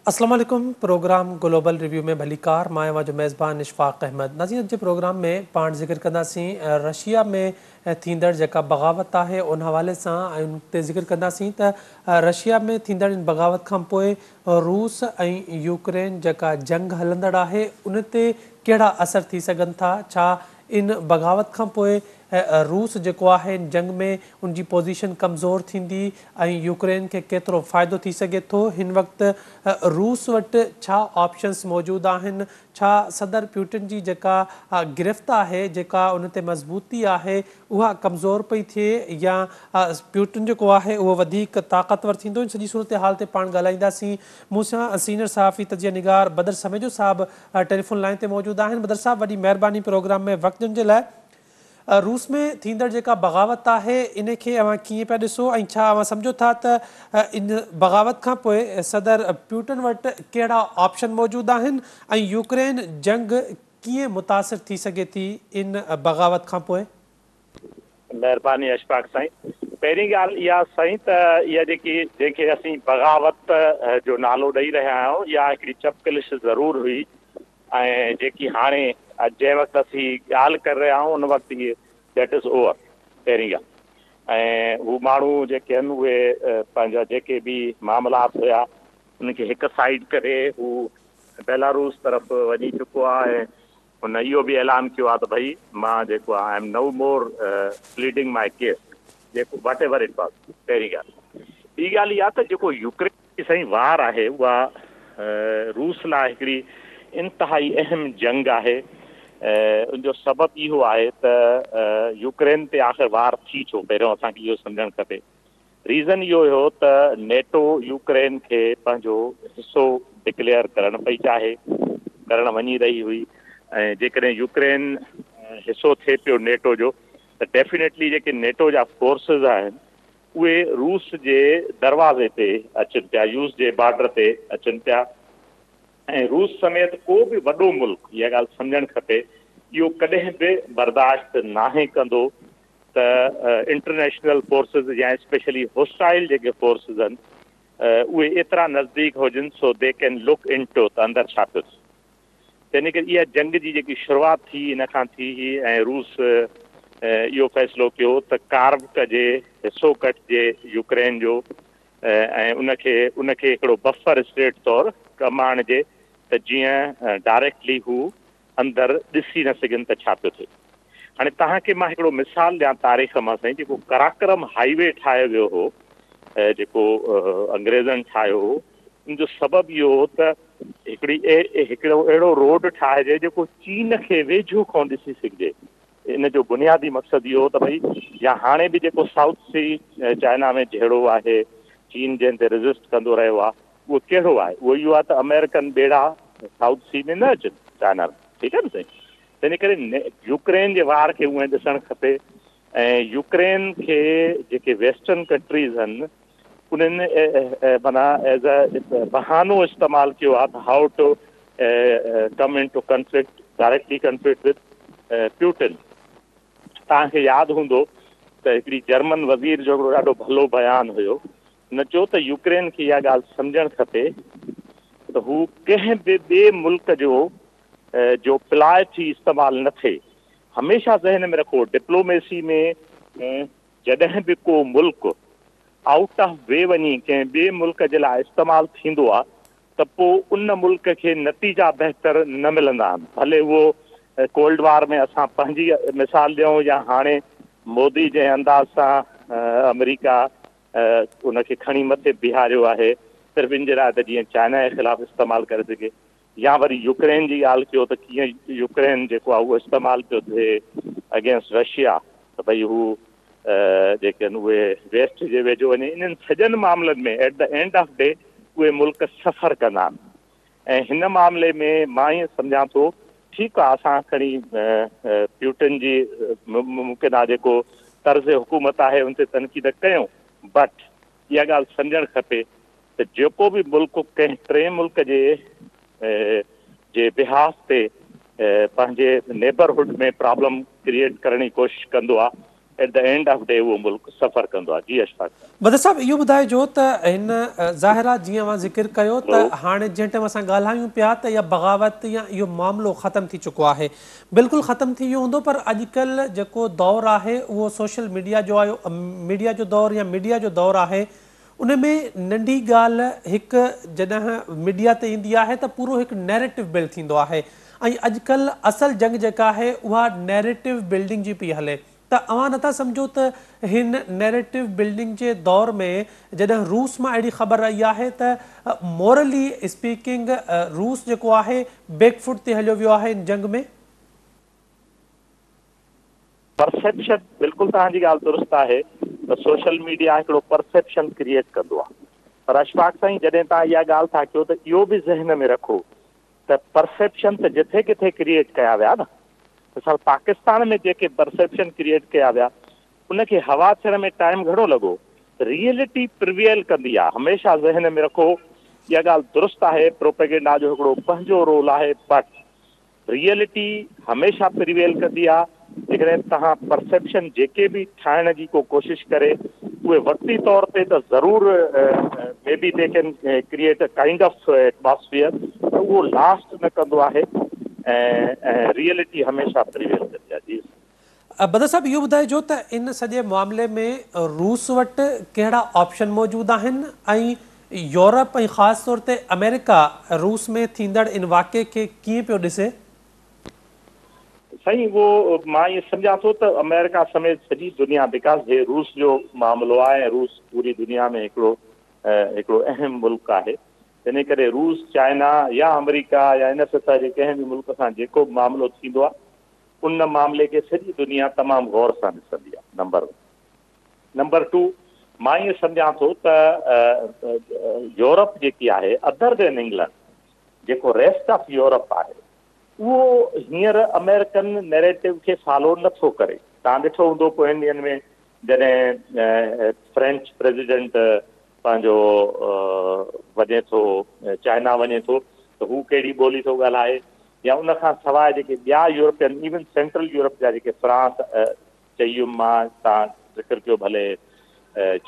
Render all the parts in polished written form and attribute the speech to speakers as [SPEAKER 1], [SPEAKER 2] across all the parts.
[SPEAKER 1] اسلام عليڪم programme global review ۾ ڀليڪار مان اوهان جو ميزبان اشفاق احمد. ناظرين، اڄ جي پروگرام ۾ پاڻ ذڪر ڪنداسين رشيا ۾ ٿيندڙ جيڪا بغاوت آهي ان حوالي سان ۽ ان تي ذڪر ڪنداسين ته رشيا ۾ ٿيندڙ ان بغاوت کان پوء روس ۽ يوڪرين جيڪا جنگ هلندڙ آهي ان تي ڪهڙا اثر ٿي سگهن ٿا. ڇا ان بغاوت کان پوء روس جيڪو آهي ان جنگ ۾ ان جي پوزيشن ڪمزور ٿيندي ۽ يوڪرين کي ڪيترو فائدو ٿي سگهي ٿو؟ هن وقت روس وٽ ڇا آپشنس موجود آهن؟ ڇا صدر پيوٽن جي جيڪا گرفت آهي، جيڪا ان تي مضبوطي آهي، اها ڪمزور پئي ٿئي يا پيوٽن جيڪو آهي اهو وڌيڪ طاقتور ٿيندو؟ ان سڄي صورتحال تي پاڻ ڳالهائينداسين. مون سان سينئر صحافي، تجزيه نگار بدر سميجو صاحب ٽيليفون لائين تي موجود آهن. بدر صاحب، وڏي مهرباني پروگرام ۾ وقت ڏيڻ جي لاء. روس ۾ ٿيندڙ جيڪا بغاوت آهي ان کي اوهان ڪيئن پيا ڏسو ۽ ڇا اوهان سمجهو ٿا ته ان بغاوت کان پوء صدر پيوٽن وٽ ڪهڙا آپشن موجود آهن ۽ يوڪرين جنگ ڪيئن متاثر ٿي سگهي ٿي ان بغاوت کان پوء؟
[SPEAKER 2] مهرباني اشفاق سائين. پهرين ڳالهه اها سائين ته اها جيڪي جنهن کي اسين بغاوت جو نالو ڏئي رهيا آهيون، اها هڪڙي چپقلش ضرور هئي ۽ جيڪي هاڻي جنهن وقت اسين ڳالهه ڪري رهيا آهيون، ان وقت هي that is over. پهرين ڳالهه، ۽ هو ماڻهو جيڪي آهن، اهي پنهنجا جيڪي به معاملات هيا، ان کي هڪ سائيڊ ڪري هو بيلاروس طرف وڃي چڪو آهي ۽ هن اهو به اعلان ڪيو آهي ته ڀئي مان جيڪو I am no more pleading my case، جيڪو واٽ ايور it was. پهرين ڳالهه. ٻي ڳالهه اها ته جيڪو يوڪرين جي سائين وار آهي، اها روس لاء هڪڙي انتهائي اهم جنگ آهي. ان جو سبب اهو آهي ته يوڪرين تي آخر وار ٿي ڇو؟ پهريون اسان کي اهو سمجهڻ کپي. ريزن اهو هيو ته نيٽو يوڪرين کي پنهنجو حصو ڊڪليئر ڪرڻ پئي چاهي، ڪرڻ وڃي رهي هئي ۽ جيڪڏهن يوڪرين حصو ٿئي پيو نيٽو جو ته ڊيفينيٽلي جيڪي نيٽو جا فورسز آهن، اهي روس جي دروازي تي اچن پيا، روس جي بارڊر تي اچن پيا ۽ روس سميت ڪو به وڏو ملڪ، اها ڳالهه سمجهڻ کپي، اهو ڪڏهن به برداشت ناهي ڪندو ته انٽرنيشنل فورسز يا اسپيشلي هوسٽائل جيڪي فورسز آهن، اهي ايترا نزديڪ هجن so they can look into ته اندر ڇا پيو ٿئي. تنهن ڪري اها جنگ جي جيڪي شروعات ٿي، ان کان ٿي هئي ۽ روس اهو فيصلو ڪيو ته ڪارو ڪجي، حصو ڪٽجي يوڪرين جو ۽ ان کي هڪڙو بفر اسٽيٽ طور ڪم آڻجي ته جيئن ڊائريڪٽلي هو اندر ڏسي نه سگهن ته ڇا پيو ٿئي. هاڻي توهان کي مان هڪڙو مثال ڏيان تاريخ مان سائين، جيڪو قراقرم هائي وي ٺاهيو ويو هو، جيڪو انگريزن ٺاهيو هو، ان جو سبب اهو هو ته هڪڙو اهڙو روڊ ٺاهجي جيڪو چين کي ويجهو کان ڏسي سگهجي. ان جو بنيادي مقصد اهو هو ته ڀئي يا هاڻي به جيڪو سائوٿ سي چائنا ۾ جهيڙو آهي، چين جنهن تي ريزسٽ ڪندو رهيو آهي، اهو ڪهڙو آهي؟ اهو اهو آهي ته آمريڪن ٻيڙا سائوٿ سي ۾ نه اچن چائنا ۾. ٺيڪ آهي نه سائين؟ تنهن ڪري يوڪرين جي وار کي اونئن ڏسڻ کپي ۽ يوڪرين کي جيڪي ويسٽرن ڪنٽريز آهن، انهن معنيٰ ايز ا بهانو استعمال ڪيو آهي ته how to come into conflict, directly conflict with Putin. توهان کي ياد هوندو ته هڪڙي جرمن وزير جو هڪڙو ڏاڍو ڀلو بيان هيو. هن چيو ته يوڪرين کي اها ڳالهه سمجهڻ کپي ته هو ڪنهن به ٻئي ملڪ جو پلاء ٿي استعمال نه ٿئي. هميشه ذهن ۾ رکو، ڊپلوميسي ۾ جڏهن به ڪو ملڪ آئوٽ آف وي وڃي ڪنهن ٻئي ملڪ جي لاء استعمال ٿيندو آهي ته پوء ان ملڪ کي نتيجا بهتر نه ملندا آهن، ڀلي اهو ڪولڊ وار ۾ اسان پنهنجي مثال ڏيون يا هاڻي مودي جنهن انداز سان آمريڪا ان کي کڻي مٿي بيهاريو آهي صرف ان جي لاء ته جيئن چائنا جي خلاف استعمال ڪري سگهي، يا وري يوڪرين جي ڳالهه ڪيو ته ڪيئن يوڪرين جيڪو آهي اهو استعمال پيو ٿئي اگينسٽ رشيا ته ڀئي هو جيڪي آهن اهي ويسٽ جي ويجهو وڃي. انهن سڄن معاملن ۾ at the end of day اهي ملڪ سفر ڪندا آهن ۽ هن معاملي ۾ مان ائين سمجهان ٿو، ٺيڪ آهي، اسان کڻي پيوٽن جي ممڪن آهي جيڪو طرز حڪومت آهي ان تي تنقيد ڪيون، بٽ اها ڳالهه سمجهڻ کپي ته جيڪو به ملڪ ڪنهن ٽئين ملڪ جي بهاف تي پنهنجي نيبرهڊ ۾ پرابلم ڪريئيٽ ڪرڻ جي ڪوشش ڪندو آهي At the end of day اهو ملڪ سفر ڪندو آهي. جي اشفاق صاحب.
[SPEAKER 1] بدر صاحب اهو ٻڌائجو ته هن ظاهر آ جيئن اوهان ذڪر ڪيو ته هاڻي جنهن ٽائيم اسان ڳالهايون پيا ته اها بغاوت يا اهو معاملو ختم ٿي چڪو آهي. بلڪل ختم ٿي ويو هوندو پر اڄڪلهه جيڪو دور آهي اهو سوشل ميڊيا جو آيو ميڊيا جو دور يا ميڊيا جو دور آهي ان ۾ ننڍي ڳالهه هڪ جڏهن ميڊيا تي ايندي آهي ته پورو هڪ نيريٽو بلڊ ٿيندو آهي ۽ اڄڪلهه اصل جنگ جيڪا آهي اها نيريٽو بلڊنگ جي پئي هلي ته اوهان نٿا سمجهو ته هن نيريٽو بلڊنگ جي دور ۾ جڏهن روس مان اهڙي خبر آئي آهي ته مورلي اسپيڪنگ روس جيڪو آهي بيڪ فوٽ تي هليو ويو آهي ان جنگ ۾؟
[SPEAKER 2] پرسيپشن، بلڪل توهان جي ڳالهه درست آهي ته سوشل ميڊيا هڪڙو پرسيپشن ڪريئيٽ ڪندو آهي پر اشفاق سائين جڏهن توهان اها ڳالهه ٿا ڪيو ته اهو به ذهن ۾ رکو ته پرسيپشن ته جٿي ڪٿي ڪريئيٽ ڪيا ويا نه مثال پاڪستان ۾ جيڪي پرسيپشن ڪريئيٽ ڪيا ويا ان کي هوا ٿيڻ ۾ ٽائيم گهڻو لڳو ريئلٽي پريويل ڪندي آهي هميشه ذهن ۾ رکو اها ڳالهه درست آهي پروپيگنڊا جو هڪڙو پنهنجو رول آهي بٽ ريئلٽي هميشه پريويل ڪندي آ، جيڪڏهن توهان پرسيپشن جيڪي به ٺاهڻ جي ڪو ڪوشش ڪري اهي وقتي طور تي ته ضرور may be they can create a kind of atmosphere پر اهو لاسٽ نه ڪندو آهي ۽ ريئلٽي هميشه پريويل ڪندي آ جي.
[SPEAKER 1] بدر صاحب اهو ٻڌائجو ته ان سڄي معاملي ۾ روس وٽ ڪهڙا آپشن موجود آهن ۽ يورپ ۽ خاص طور تي آمريڪا روس ۾ ٿيندڙ ان واقعي کي ڪيئن پيو ڏسي؟
[SPEAKER 2] سائين اهو مان ائين سمجهان ٿو ته آمريڪا سميت سڄي دنيا because هي روس جو معاملو آهي ۽ روس پوري دنيا ۾ هڪڙو هڪڙو اهم ملڪ آهي تنهن ڪري روس، چائنا يا آمريڪا يا ان سطح جي ڪنهن به ملڪ سان جيڪو به معاملو ٿيندو آهي ان معاملي کي سڄي دنيا تمام غور سان ڏسندي آهي نمبر ون. نمبر ٽو مان ائين سمجهان ٿو ته يورپ جيڪي آهي ادر دين انگلنڊ جيڪو ريسٽ آف يورپ آهي اهو هينئر آمريڪن نيريٽو کي فالو نه ٿو ڪري. توهان ڏٺو هوندو پوين ڏينهن ۾ جڏهن فرينچ پريزيڊنٽ پنهنجو وڃي ٿو چائنا وڃي ٿو ته هو ڪهڙي ٻولي ٿو ڳالهائي يا ان کان سواء جيڪي ٻيا يورپين ايون سينٽرل يورپ جا جيڪي فرانس چئي مان توهان ذڪر ڪيو ڀلي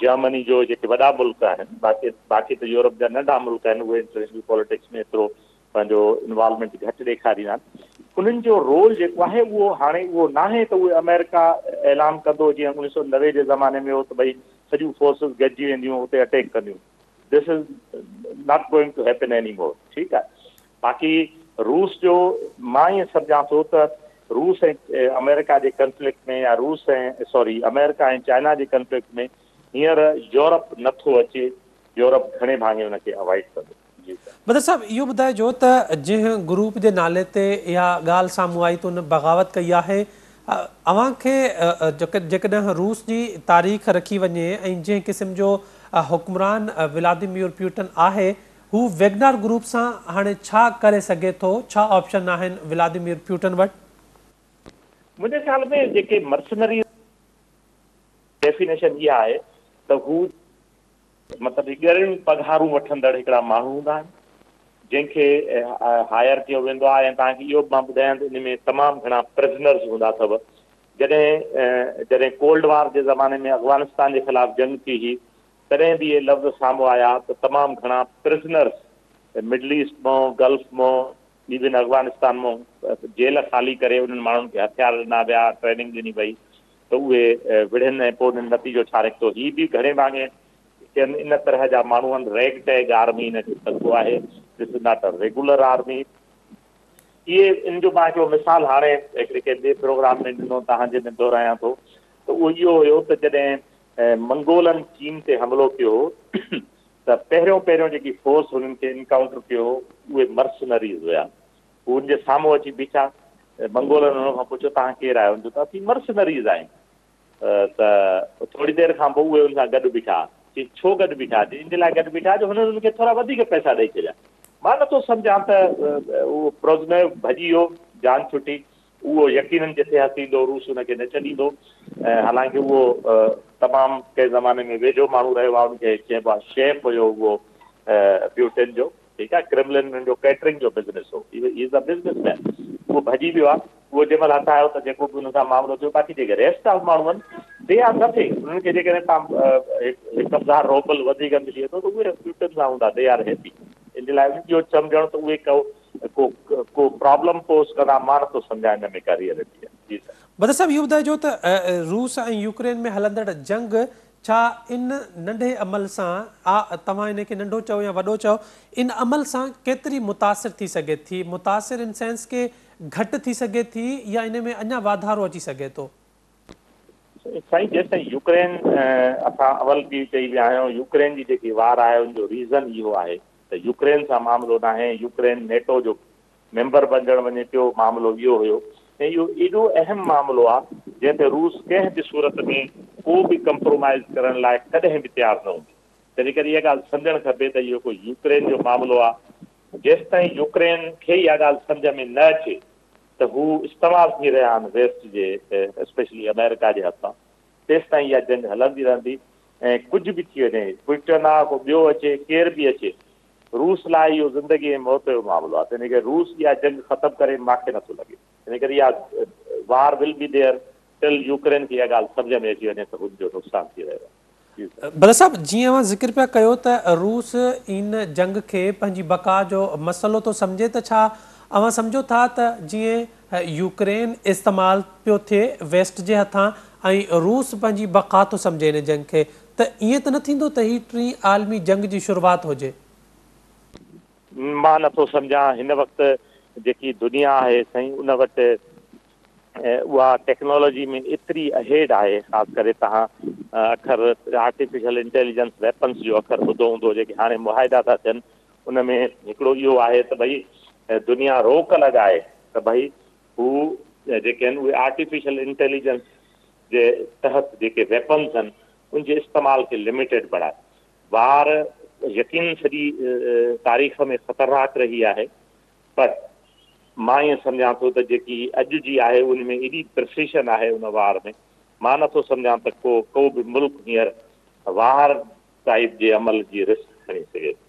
[SPEAKER 2] جرمني جو جيڪي وڏا ملڪ آهن باقي باقي ته يورپ جا ننڍا ملڪ آهن اهي انٽرنيشنل پاليٽڪس ۾ ايترو پنهنجو انوالومينٽ گهٽ ڏيکاريندا آهن انهن جو رول جيڪو آهي اهو هاڻي اهو ناهي ته اهي آمريڪا اعلان ڪندو جيئن 1990 جي زماني ۾ هو ته ڀئي سڄيون فورسز گڏجي وينديون اتي اٽيڪ ڪنديون this is not going to happen any more ٺيڪ آهي باقي روس جو مان ائين سمجهان ٿو ته روس ۽ آمريڪا جي ڪنفلڪٽ ۾ يا روس ۽ سوري آمريڪا ۽ چائنا جي ڪنفلڪٽ ۾ هينئر يورپ نه ٿو اچي يورپ گهڻي ڀاڱي ان کي اوائڊ ڪندو جي سر.
[SPEAKER 1] بدر صاحب اهو ٻڌائجو ته جنهن گروپ جي نالي تي اها ڳالهه سامهون آئي ته ان بغاوت ڪئي آهي اوهان کي جيڪڏهن روس جي تاريخ رکي وڃي ۽ جنهن قسم جو حڪمران ولاديمير پيوٽن آهي هو ويگنار گروپ سان هاڻي ڇا ڪري سگهي ٿو، ڇا آپشن آهن ولاديمير پيوٽن وٽ؟
[SPEAKER 2] منهنجي خيال ۾ جيڪي مرسنريز ڊيفينيشن اها آهي ته هو مطلب هي ڳريون پگهارون وٺندڙ هڪڙا ماڻهو هوندا آهن جنهن کي هائر ڪيو ويندو آهي ۽ توهان کي اهو به مان ٻڌايان ته ان ۾ تمام گهڻا پرزنرز هوندا اٿو جڏهن جڏهن ڪولڊ وار جي زماني ۾ افغانستان جي خلاف جنگ ٿي هئي تڏهن به اهي لفظ سامهون آيا ته تمام گهڻا پرزنرز مڊل ايسٽ مان، گلف مان، ايون افغانستان مان جيل خالي ڪري انهن ماڻهن کي هٿيار ڏنا ويا، ٽريننگ ڏني وئي ته اهي وڙهن ۽ پوء انهن نتيجو ڇا نڪتو؟ هي به گهڻي ڀاڱي ڪن ان طرح جا ماڻهو آهن، ريگ ٽيگ آرمي ان کي سڏبو آهي، this is not a regular army. اهي ان جو مان هڪڙو مثال هاڻي هڪڙي ڪنهن ٻئي پروگرام ۾ ڏنو توهان جي ۾ دهرايان ٿو ته اهو اهو هيو ته جڏهن منگولن چين تي حملو ڪيو هو ته پهريون پهريون جيڪي فورس هنن کي انڪائونٽر ڪيو هو اهي مرسنريز هيا. هو ان جي سامهون اچي بيٺا. منگولن هنن کان پڇيو توهان ڪير آهيو؟ هن چيو ته اسين مرسنريز آهيون. ته ٿوري دير کان پوء اهي ان سان گڏ بيٺا. چي ڇو گڏ بيٺا؟ چي ان جي لاء گڏ بيٺا جو هنن هنن کي ٿورا وڌيڪ پئسا ڏئي ڇڏيا. مان نٿو سمجهان ته اهو پروزنيو ڀڄي ويو، جان ڇٽي. اهو يقينن جٿي هٿ ايندو روس ان کي نه ڇڏيندو ۽ حالانڪه اهو تمام ڪنهن زماني ۾ ويجهو ماڻهو رهيو آهي ان کي چئبو آهي شيف هيو اهو پيوٽن جو ٺيڪ آهي ڪريملن ۾ ان جو ڪيٽرنگ جو بزنس هو he is a business man اهو ڀڄي ويو آهي اهو جنهن مهل هٿ آيو ته جيڪو به ان سان معاملو ٿيو باقي جيڪي ريسٽ آف ماڻهو آهن They are nothing انهن کي جيڪڏهن توهان هڪ هزار روبل وڌيڪ ملي ويندو ته اهي پيوٽن سان هوندا، they are happy. ان جي لاء اهو سمجهڻ ته اهي ڪو ڪو ڪو پرابلم پوز ڪندا، مان نٿو سمجهان ان ۾ ڪا ريئلٽي آهي. جي سر.
[SPEAKER 1] بدر صاحب، اهو ٻڌائجو ته روس ۽ يوڪرين ۾ هلندڙ جنگ ڇا ان ننڍي عمل سان، توهان ان کي ننڍو چئو يا وڏو چئو، ان عمل سان ڪيتري متاثر ٿي سگهي ٿي؟ متاثر ان سينس ڪي گهٽ ٿي سگهي ٿي يا ان ۾ اڃا واڌارو اچي سگهي ٿو؟
[SPEAKER 2] سائين، جيستائين يوڪرين، اسان اول به چئي ويا آهيون، يوڪرين جي جيڪي وار آهي، ان جو ريزن اهو آهي ته يوڪرين سان معاملو ناهي، يوڪرين نيٽو جو ميمبر بنجڻ وڃي پيو، معاملو اهو هيو ۽ اهو ايڏو اهم معاملو آهي جنهن تي روس ڪنهن به صورت ۾ ڪو به ڪمپرومائز ڪرڻ لاء ڪڏهن به تيار نه هوندي. تنهن ڪري اها ڳالهه سمجهڻ کپي ته اهو ڪو يوڪرين جو معاملو آهي. جيستائين يوڪرين کي اها ڳالهه سمجهه ۾ نه اچي ته هو استعمال ٿي رهيا آهن ويسٽ جي، اسپيشلي آمريڪا جي هٿان، تيستائين اها جنگ هلندي رهندي ۽ ڪجهه به ٿي وڃي، پيوٽن آ، ڪو ٻيو اچي، ڪير به اچي، روس لاء اهو زندگي ۽ موت جو معاملو آهي. تنهن ڪري روس اها جنگ ختم ڪري، مان کي نٿو لڳي. تنهن ڪري اها war will be there till Ukraine کي اها ڳالهه سمجهه ۾ اچي وڃي ته هن جو نقصان ٿي رهيو آهي. جي سر.
[SPEAKER 1] بدر صاحب، جيئن اوهان ذڪر پيا ڪيو ته روس ان جنگ کي پنهنجي بقا جو مسئلو ٿو سمجهي ته ڇا اوهان سمجهو ٿا ته جيئن يوڪرين استعمال پيو ٿئي ويسٽ جي هٿان ۽ روس پنهنجي بقا ٿو سمجهي ان جنگ کي، ته ائين ته نه ٿيندو ته هي ٽين عالمي جنگ جي شروعات هجي؟
[SPEAKER 2] مان نٿو سمجهان. هن وقت جيڪي دنيا آهي سائين، ان وٽ اها ٽيڪنالاجي ۾ ايتري اهيڊ آهي. خاص ڪري توهان اکر آرٽيفيشل انٽيليجنس ويپنس جو اکر ٻڌو هوندو. جيڪي هاڻي معاهدا ٿا ٿين، ان ۾ هڪڙو اهو آهي ته ڀئي دنيا روڪ لڳائي ته ڀئي هو جيڪي آهن، اهي آرٽيفيشل انٽيليجنس جي تحت جيڪي ويپنس آهن، ان جي استعمال کي لميٽيڊ بڻائي. وار يقين سڄي تاريخ ۾ خطرناڪ رهي آهي، پر مان ائين سمجهان ٿو ته جيڪي اڄ جي آهي، ان ۾ ايڏي پرسيشن آهي ان وار ۾، مان نٿو سمجهان ته ڪو ڪو به ملڪ هينئر وار ٽائپ جي عمل جي رسڪ کڻي سگهي ٿو.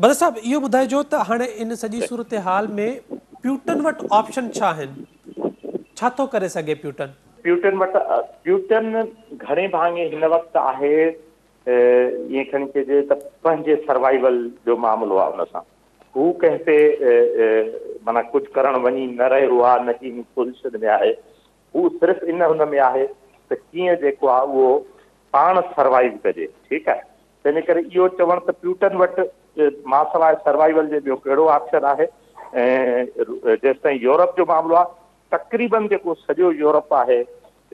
[SPEAKER 1] بدر صاحب، اهو ٻڌائجو ته هاڻي ان سڄي صورتحال ۾ پيوٽن وٽ آپشن ڇا آهن؟ ڇا ٿو ڪري سگهي پيوٽن؟
[SPEAKER 2] پيوٽن وٽ، پيوٽن گهڻي ڀاڱي هن وقت آهي، ائين کڻي چئجي ته پنهنجي سروائيول جو معاملو آهي. ان سان هو ڪنهن تي معنيٰ ڪجهه ڪرڻ وڃي نه رهيو آهي، نه ڪي پوزيشن ۾ آهي. هو صرف ان هن ۾ آهي ته ڪيئن جيڪو آهي اهو پاڻ سروائيو ڪجي. ٺيڪ آهي، تنهن ڪري اهو چوڻ ته پيوٽن وٽ مان سواءِ سروائيول جي ٻيو ڪهڙو آپشن آهي؟ ۽ جيستائين يورپ جو معاملو آهي، تقريبن جيڪو سڄو يورپ آهي،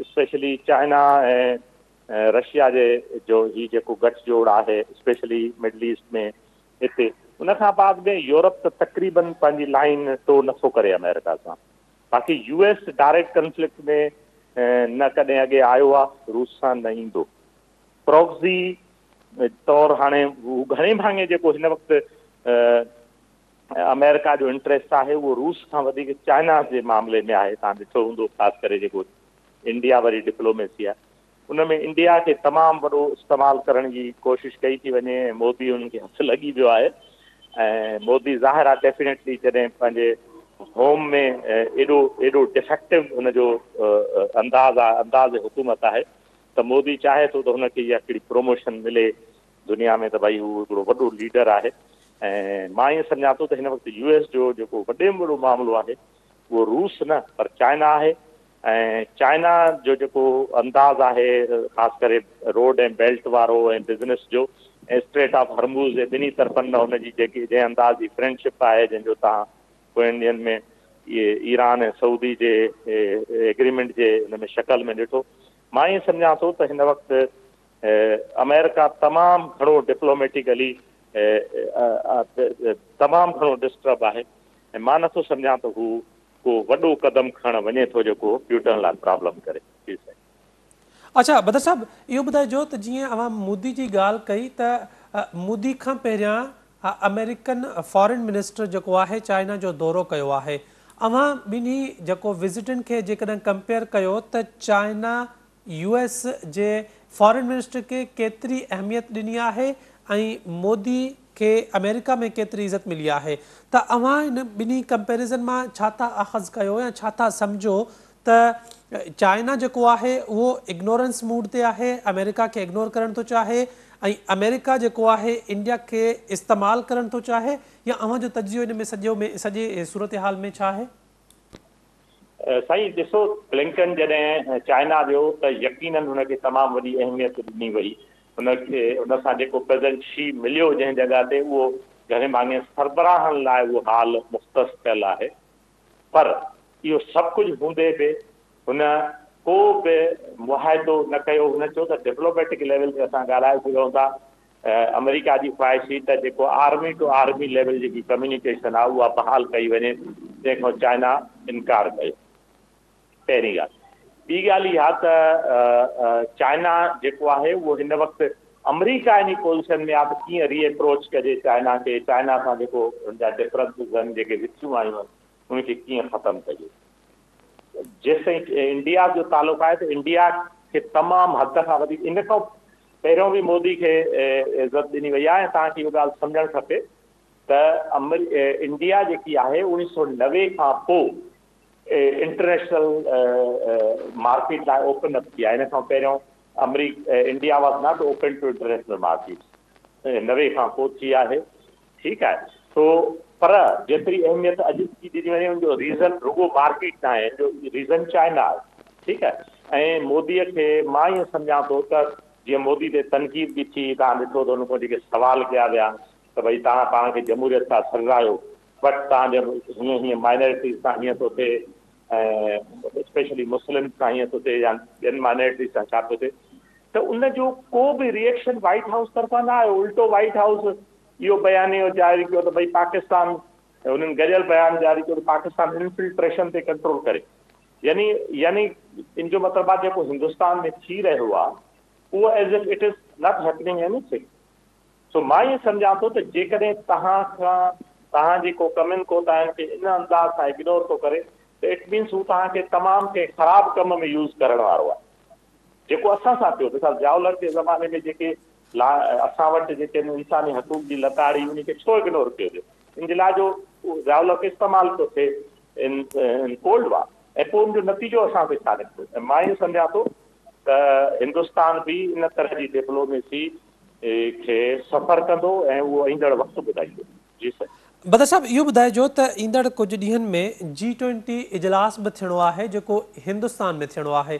[SPEAKER 2] اسپيشلي چائنا ۽ رشيا جي جو هي جيڪو گٺ جوڙ آهي، اسپيشلي مڊل ايسٽ ۾ هتي، ان کان بعد ۾ يورپ ته تقريبن پنهنجي لائن ٽو نٿو ڪري آمريڪا سان. باقي يو ايس ڊائريڪٽ ڪنفلڪٽ ۾ نه ڪڏهن اڳي آيو آهي روس سان، نه ايندو. پروڪسي طور هاڻي هو گهڻي ڀاڱي جيڪو هن وقت آمريڪا جو انٽريسٽ آهي، اهو روس کان وڌيڪ چائنا جي معاملي ۾ آهي. توهان ڏٺو هوندو، خاص ڪري جيڪو انڊيا واري ڊپلوميسي آهي، ان ۾ انڊيا کي تمام وڏو استعمال ڪرڻ جي ڪوشش ڪئي ٿي وڃي ۽ مودي انهن کي هٿ لڳي ويو آهي. ۽ مودي ظاهر آهي ڊيفينيٽلي جڏهن پنهنجي هوم ۾ ايڏو ايڏو ڊفيڪٽو هن جو انداز آهي، انداز حڪومت آهي، ته مودي چاهي ٿو ته هن کي اها هڪڙي پروموشن ملي دنيا ۾ ته ڀائي هو هڪڙو وڏو ليڊر آهي. ۽ مان ائين سمجهان ٿو ته هن وقت يو ايس جو جيڪو وڏي ۾ وڏو معاملو آهي، اهو روس نه پر چائنا آهي. ۽ چائنا جو جيڪو انداز آهي، خاص ڪري روڊ ۽ بيلٽ وارو ۽ بزنس جو، ۽ اسٽريٽ آف هرموز جي ٻنهي طرفن نه هن جي جيڪي جنهن انداز جي فرينڊشپ آهي، جنهن جو توهان پوين ڏينهن ۾ اهي ايران ۽ سعودي جي ايگريمينٽ جي ان ۾ شڪل ۾ ڏٺو، مان ائين سمجهان ٿو ته هن وقت آمريڪا تمام گهڻو ڊپلوميٽيڪلي تمام گهڻو ڊسٽرب آهي ۽ مان نٿو سمجهان ته هو ڪو وڏو قدم کڻڻ وڃي ٿو جيڪو پيوٽن لاء پرابلم ڪري. جي سائين.
[SPEAKER 1] اڇا بدر صاحب، اهو ٻڌائجو ته جيئن اوهان مودي جي ڳالهه ڪئي ته مودي کان پهريان آمريڪن فارن منسٽر جيڪو آهي چائنا جو دورو ڪيو آهي، اوهان ٻنهي جيڪو وزٽن کي جيڪڏهن ڪمپيئر ڪيو ته چائنا يو ايس جي فارن منسٽر کي ڪيتري اهميت ڏني آهي ۽ مودي کي آمريڪا ۾ ڪيتري عزت ملي آهي، ته اوهان ان ٻنهي ڪمپيريزن مان ڇا ٿا اخذ ڪيو يا ڇا ٿا سمجهو؟ ته چائنا جيڪو آهي اهو اگنورنس موڊ تي آهي، آمريڪا کي اگنور ڪرڻ ٿو چاهي ۽ آمريڪا جيڪو آهي انڊيا کي استعمال ڪرڻ ٿو چاهي يا اوهان جو تجزيو ان ۾ سڄو ۾ سڄي صورتحال ۾ ڇا آهي؟
[SPEAKER 2] سائين ڏسو بلنڪن جڏهن چائنا ويو ته يقينن هن کي تمام وڏي اهميت ڏني وئي هن کي ان سان جيڪو پريزيڊنٽ شي مليو جنهن جڳهه تي اهو گهڻي ڀاڱي سربراهن لاء اهو هال مختص ٿيل آهي پر اهو سڀ ڪجهه هوندي به هن ڪو به معاهدو نه ڪيو. هن چيو ته ڊپلوميٽڪ ليول تي اسان ڳالهائي سگهون ٿا. آمريڪا جي خواهش هئي ته جيڪو آرمي ٽو آرمي ليول جيڪي ڪميونيڪيشن آهي اها بحال ڪئي وڃي، جنهن کان چائنا انڪار ڪيو. پهرين ڳالهه. ٻي ڳالهه اها ته چائنا جيڪو آهي اهو هن وقت آمريڪا انهي پوزيشن ۾ آهي ته ڪيئن ري اپروچ ڪجي چائنا کي، چائنا سان جيڪو هن جا ڊفرنسز آهن، جيڪي وٿيون آيون آهن ان کي ڪيئن ختم ڪجي. جيستائين انڊيا جو تعلق آهي ته انڊيا کي تمام حد کان وڌيڪ ان کان پهريون به مودي کي عزت ڏني وئي آهي ۽ توهان کي اهو ڳالهه سمجهڻ کپي ته انڊيا جيڪي آهي 1990 کان پوء انٽرنيشنل مارڪيٽ لاء اوپن اپ ٿي آهي ان کان پهريون India was not open to international market 90 کان پوء ٿي آهي ٺيڪ آهي سو پر جيتري اهميت اڄ ٿي ڏني وڃي ان جو ريزن رڳو مارڪيٽ نه آهي ان جو ريزن چائنا آهي ٺيڪ آهي ۽ مودي کي مان ائين سمجهان ٿو ته جيئن مودي تي تنقيد به ٿي توهان ڏٺو ته ان کان جيڪي سوال ڪيا ويا ته ڀئي توهان پاڻ کي جمهوريت ٿا سڏرايو بٽ توهان جو هيئن هيئن مائنارٽيز سان هيئن ٿو ٿئي ۽ اسپيشلي مسلم سان هيئن ٿو ٿئي يا ٻين مائنارٽيز سان ڇا پيو ٿئي ته ان جو ڪو به ريئيڪشن وائيٽ هائوس طرفان نه آيو الٽو وائيٽ هائوس اهو بيانيو جاري ڪيو ته ڀئي پاڪستان انهن گڏيل بيان جاري ڪيو ته پاڪستان انفلٽريشن تي ڪنٽرول ڪري يعني يعني ان جو مطلب آهي جيڪو هندستان ۾ ٿي رهيو آهي اهو as if it is not happening anything سو مان ائين سمجهان ٿو ته جيڪڏهن توهان کان توهان جي ڪو ڪمين ڪوتاهين کي ان انداز سان اگنور ٿو ڪري ته it means هو توهان کي تمام ڪنهن خراب ڪم ۾ يوز ڪرڻ وارو آهي جيڪو اسان سان ٿيو مثال ضياء الحق جي زماني ۾ جيڪي لا اسان وٽ جيڪي انساني حقوق جي لتاڙ هئي ان کي ڇو اگنور ڪيو ويو ان جي لاء جو ضياء الحق استعمال پيو ٿئي ان ان ڪولڊ وار ۽ پوء ان جو نتيجو اسان تي ڇا نڪتو ۽ مان ائين سمجهان ٿو ته هندستان به ان طرح جي ڊپلوميسي کي سفر ڪندو ۽ اهو ايندڙ وقت ٻڌائيندو. جي سائين.
[SPEAKER 1] بدر صاحب اهو ٻڌائجو ته ايندڙ ڪجهه ڏينهن ۾ جي ٽوئنٽي اجلاس به ٿيڻو آهي جيڪو هندستان ۾ ٿيڻو آهي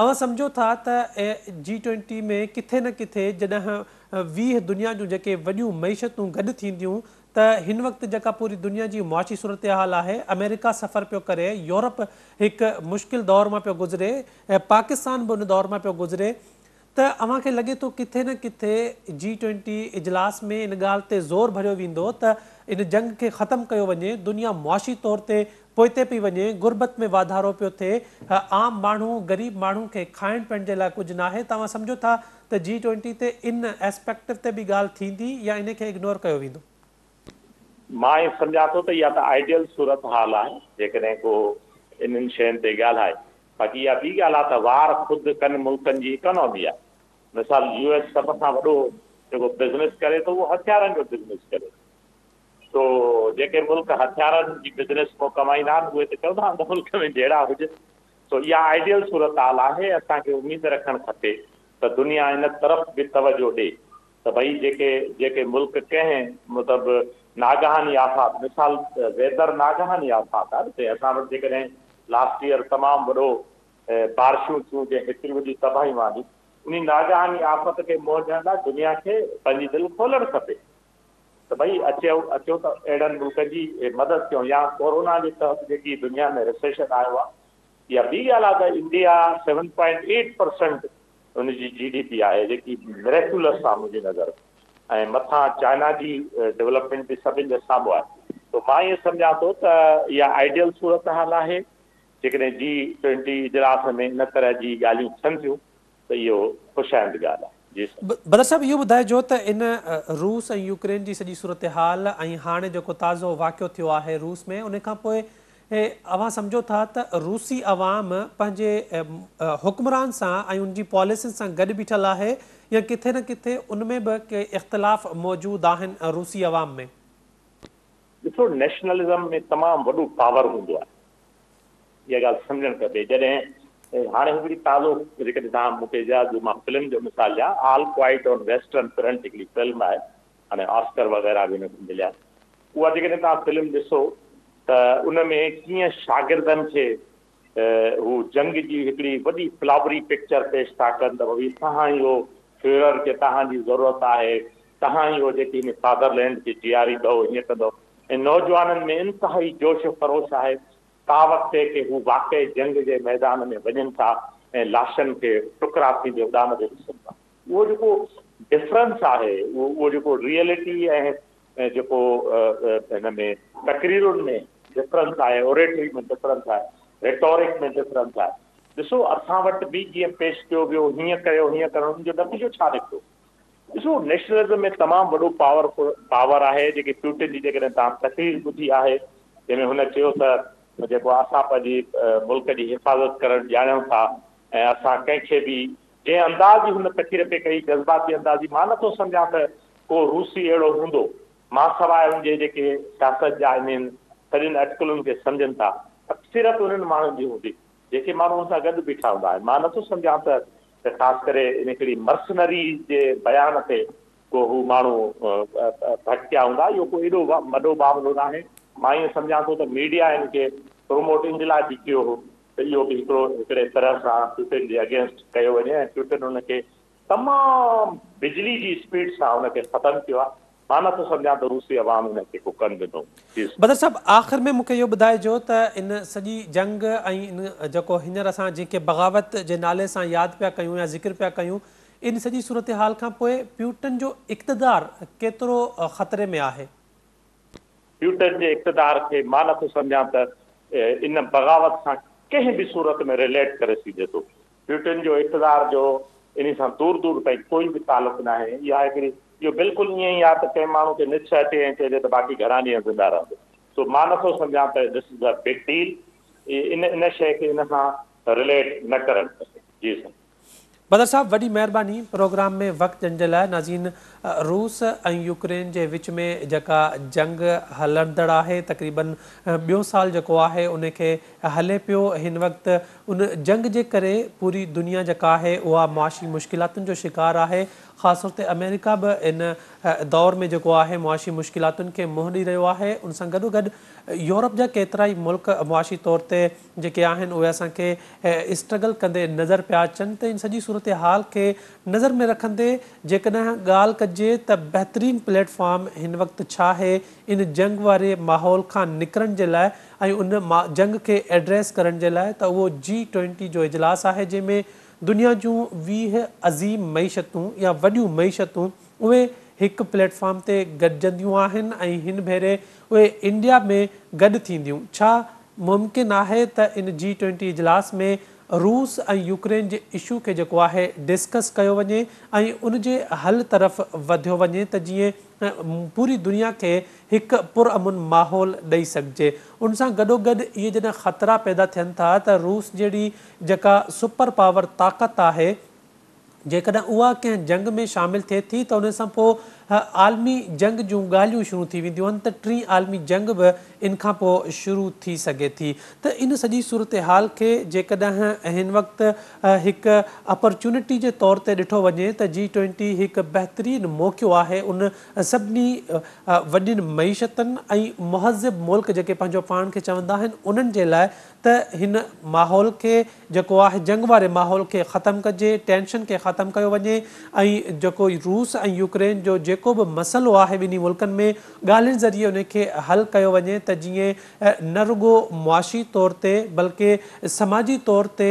[SPEAKER 1] اوهان سمجهو ٿا ته جي ٽوئنٽي ۾ ڪٿي نه ڪٿي جڏهن 20 دنيا جون جيڪي وڏيون معيشتون گڏ ٿينديون ته هن وقت جيڪا پوري دنيا جي معاشي صورتحال آهي آمريڪا سفر پيو ڪري يورپ هڪ مشڪل دور مان پيو گذري پاڪستان به ان دور مان پيو گذري ته اوهان کي لڳي ٿو ڪٿي نه ڪٿي جي ٽوئنٽي اجلاس ۾ ان ڳالهه تي زور ڀريو ويندو ته ان جنگ کي ختم ڪيو وڃي، دنيا معاشي طور تي پوئتي پئي وڃي، غربت ۾ واڌارو پيو ٿئي، عام ماڻهو، غريب ماڻهو کي کائڻ پيئڻ جي لاء ڪجهه ناهي ته اوهان سمجهو ٿا ته جي ٽوئنٽي تي ان ايسپيڪٽ تي به ڳالهه ٿيندي يا ان کي اگنور ڪيو ويندو؟
[SPEAKER 2] مان ائين سمجهان ٿو ته اها ته آئيڊيل صورتحال آهي جيڪڏهن ڪو انهن شين تي ڳالهائي باقي اها ٻي ڳالهه آهي ته وار خود ڪن ملڪن جي اڪانامي آهي. مثال يو ايس سڀ کان وڏو جيڪو بزنس ڪري ٿو اهو هٿيارن جو بزنس ڪري ٿو. سو جيڪي ملڪ هٿيارن جي بزنس مان ڪمائيندا آهن اهي ته چوندا آهن ته ملڪ ۾ جهيڙا هجن. سو اها آئيڊيل صورتحال آهي اسان کي اميد رکڻ کپي ته دنيا ان طرف به توجهه ڏي ته ڀئي جيڪي جيڪي ملڪ ڪنهن مطلب ناگهاني آفات مثال ويدر ناگهاني آفات آهي نه اسان وٽ جيڪڏهن لاسٽ ايئر تمام وڏو بارشون ٿيون جنهن هيتريون وڏيون تباهيون آنديون انهي ناگهاني آفت کي منهن ڏيڻ لاء دنيا کي پنهنجي دل کولڻ کپي ته ڀئي اچو اچو ته اهڙن ملڪن جي مدد ڪيون يا ڪورونا جي تحت جيڪي دنيا ۾ ريسيشن آيو آهي يا ٻي ڳالهه آهي ته انڊيا 7.8% ان جي جي ڊي پي آهي جيڪي مريڪيولس آهي منهنجي نظر ۾ ۽ مٿان چائنا جي ڊولپمينٽ به سڀن جي سامهون آهي سو مان ائين سمجهان ٿو ته اها آئيڊيل صورتحال آهي جيڪڏهن جي ٽوئنٽي اجلاس ۾ ان طرح جي ڳالهيون ٿين ٿيون ته اهو خوش آئند ڳالهه آهي جي سر.
[SPEAKER 1] بدر صاحب اهو ٻڌائجو ته ان روس ۽ يوڪرين جي سڄي صورتحال ۽ هاڻي جيڪو تازو واقعو ٿيو آهي روس ۾ ان کان پوء اوهان سمجهو ٿا ته روسي عوام پنهنجي حڪمران سان ۽ ان جي پاليسين سان گڏ بيٺل آهي يا ڪٿي نه ڪٿي ان ۾ به ڪي اختلاف موجود آهن روسي عوام ۾؟
[SPEAKER 2] ڏسو نيشنلزم ۾ تمام وڏو پاور هوندو آهي. اها ڳالهه سمجهڻ کپي. جڏهن هاڻي هڪڙي تازو جيڪڏهن توهان مون کي اجازت ڏيو مان فلم جو مثال ڏيان، All Quiet on Western Front هڪڙي فلم آهي، هاڻي آسڪر وغيره به ان کي مليا. اها جيڪڏهن توهان فلم ڏسو ته ان ۾ ڪيئن شاگردن کي هو جنگ جي هڪڙي وڏي فلاوري پڪچر پيش ٿا ڪن ته ڀئي توهان ئي هو فيورر کي توهان جي ضرورت آهي، توهان ئي هو جيڪي هن فادرلينڊ کي جياريندؤ، هيئن ڪندؤ ۽ نوجوانن ۾ انتهائي جوش و خروش آهي. تا وقت ڪي هو واقعي جنگ جي ميدان ۾ وڃن ٿا ۽ لاشن کي ٽڪرا ٿيندي اڏامندي ڏسن ٿا. اهو جيڪو ڊفرنس آهي، اهو جيڪو ريئلٽي ۽ جيڪو هن ۾ تقريرن ۾ ڊفرنس آهي، اوريٽري ۾ ڊفرنس آهي، ريٽورڪ ۾ ڊفرنس آهي. ڏسو اسان وٽ به جيئن پيش ڪيو ويو، هيئن ڪيو، هيئن ڪرڻ، ان جو نتيجو ڇا نڪتو؟ ڏسو نيشنلزم ۾ تمام وڏو پاور پاور آهي، جيڪي پيوٽن جي جيڪڏهن توهان تقرير ٻڌي آهي، جنهن ۾ هن چيو ته جيڪو اسان پنهنجي ملڪ جي حفاظت ڪرڻ ڄاڻيون ٿا ۽ اسان ڪنهن کي به جنهن انداز جي هن تقرير پئي ڪئي، جذباتي انداز جي، مان نٿو سمجهان ته ڪو روسي اهڙو هوندو، مان سواء ان جي جيڪي سياست جا انهن سڄن اٽڪلن کي سمجهن ٿا، اڪثريت انهن ماڻهن جي هوندي، جيڪي ماڻهو ان سان گڏ بيٺا هوندا آهن. مان نٿو سمجهان ته خاص ڪري ان هڪڙي مرسنري جي بيان تي ڪو هو ماڻهو ڀٽڪيا هوندا. اهو ڪو ايڏو وڏو معاملو ناهي. مان ائين سمجهان ٿو ته ميڊيا ان کي پروموٽ ان جي لاء به ڪيو هو ته اهو به هڪڙو هڪڙي طرح سان پيوٽن جي اگينسٽ ڪيو وڃي ۽ پيوٽن ان کي تمام بجلي جي اسپيڊ سان ان کي ختم ڪيو آهي. مان نٿو سمجهان ته روسي عوام ان کي ڪو ڪن ڏنو. جي.
[SPEAKER 1] بدر صاحب آخر ۾ مون کي اهو ٻڌائجو ته ان سڄي جنگ ۽ ان جيڪو هينئر اسان جنهن کي بغاوت جي نالي سان ياد پيا ڪيون يا ذڪر پيا ڪيون ان سڄي صورتحال کان پوء پيوٽن جو اقتدار ڪيترو خطري ۾ آهي؟
[SPEAKER 2] پيوٽن جي اقتدار کي مان نٿو سمجهان ته ان بغاوت سان ڪنهن به صورت ۾ رليٽ ڪري سگهجي ٿو. پيوٽن جو اقتدار جو انهي سان دور دور تائين ڪوئي به تعلق ناهي. اها هڪڙي اهو بلڪل ائين ئي آهي ته ڪنهن ماڻهو کي نڇ اچي ۽ چئجي ته باقي گهڻا ڏينهن زنده رهندو. سو مان نٿو سمجهان ته this is a big deal. ان ان شيء کي ان سان رليٽ نه ڪرڻ کپي. جي سائين.
[SPEAKER 1] بدر صاحب وڏي مهرباني پروگرام ۾ وقت ڏيڻ جي لاء. ناظرين روس ۽ يوڪرين جي وچ ۾ جيڪا جنگ هلندڙ آهي تقريبن ٻيون سال جيڪو آهي ان کي هلي پيو هن وقت ان جنگ جي ڪري پوري دنيا جيڪا آهي اها معاشي مشڪلاتن جو شڪار آهي خاص طور تي آمريڪا به ان دور ۾ جيڪو آهي معاشي مشڪلاتن کي منهن ڏئي رهيو آهي ان سان گڏوگڏ يورپ جا ڪيترائي ملڪ معاشي طور تي جيڪي آهن اهي اسان کي اسٽرگل ڪندي نظر پيا اچن ته ان سڄي صورتحال کي نظر ۾ رکندي جيڪڏهن ڳالهه ڪجي ته بهترين پليٽ فارم هن وقت ڇا آهي ان جنگ واري ماحول کان نڪرڻ جي لاء ۽ ان جنگ کي ايڊريس ڪرڻ جي لاء ته اهو جي ٽوئنٽي جو اجلاس آهي جنهن ۾ دنيا جون 20 عظيم معيشتون يا وڏيون معيشتون اهي هڪ پليٽ فارم تي گڏجنديون آهن ۽ هن ڀيري اهي انڊيا ۾ گڏ ٿينديون ڇا ممڪن آهي ته ان جي ٽوئنٽي اجلاس ۾ روس ۽ يوڪرين جي اشو کي جيڪو آهي ڊسڪس ڪيو وڃي ۽ ان جي حل طرف وڌيو وڃي ته جيئن پوري دنيا کي هڪ پرامن ماحول ڏئي سگهجي. ان سان گڏوگڏ اهي جڏهن خطرا پيدا ٿين ٿا ته روس جهڙي جيڪا سپر پاور طاقت آهي جيڪڏهن اها ڪنهن جنگ ۾ شامل ٿئي ٿي ته ان سان پوء عالمي جنگ جون ڳالهيون شروع ٿي وينديون آهن ته ٽين عالمي جنگ به ان کان پوء شروع ٿي سگهي ٿي ته ان سڄي صورتحال کي جيڪڏهن هن وقت هڪ اپرچونٽي جي طور تي ڏٺو وڃي ته جي ٽوئنٽي هڪ بهترين موقعو آهي ان سڀني وڏين معيشتن ۽ مهذب ملڪ جيڪي پنهنجو پاڻ کي چوندا آهن انهن جي لاء ته هن ماحول کي جيڪو آهي جنگ واري ماحول کي ختم ڪجي ٽينشن کي ختم ڪيو وڃي ۽ جيڪو روس ۽ يوڪرين جو جيڪو به مسئلو آهي ٻنهي ملڪن ۾ ڳالهين ذريعي ان کي حل ڪيو وڃي ته جيئن نه رڳو معاشي طور تي بلڪه سماجي طور تي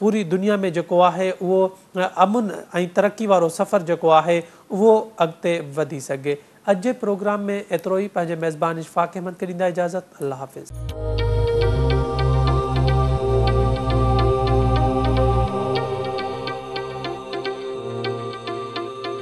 [SPEAKER 1] پوري دنيا ۾ جيڪو آهي اهو امن ۽ ترقي وارو سفر جيڪو آهي اهو اڳتي وڌي سگهي. اڄ جي پروگرام ۾ ايترو ئي پنهنجي ميزبان اشفاق احمد کي ڏيندا اجازت الله حافظ.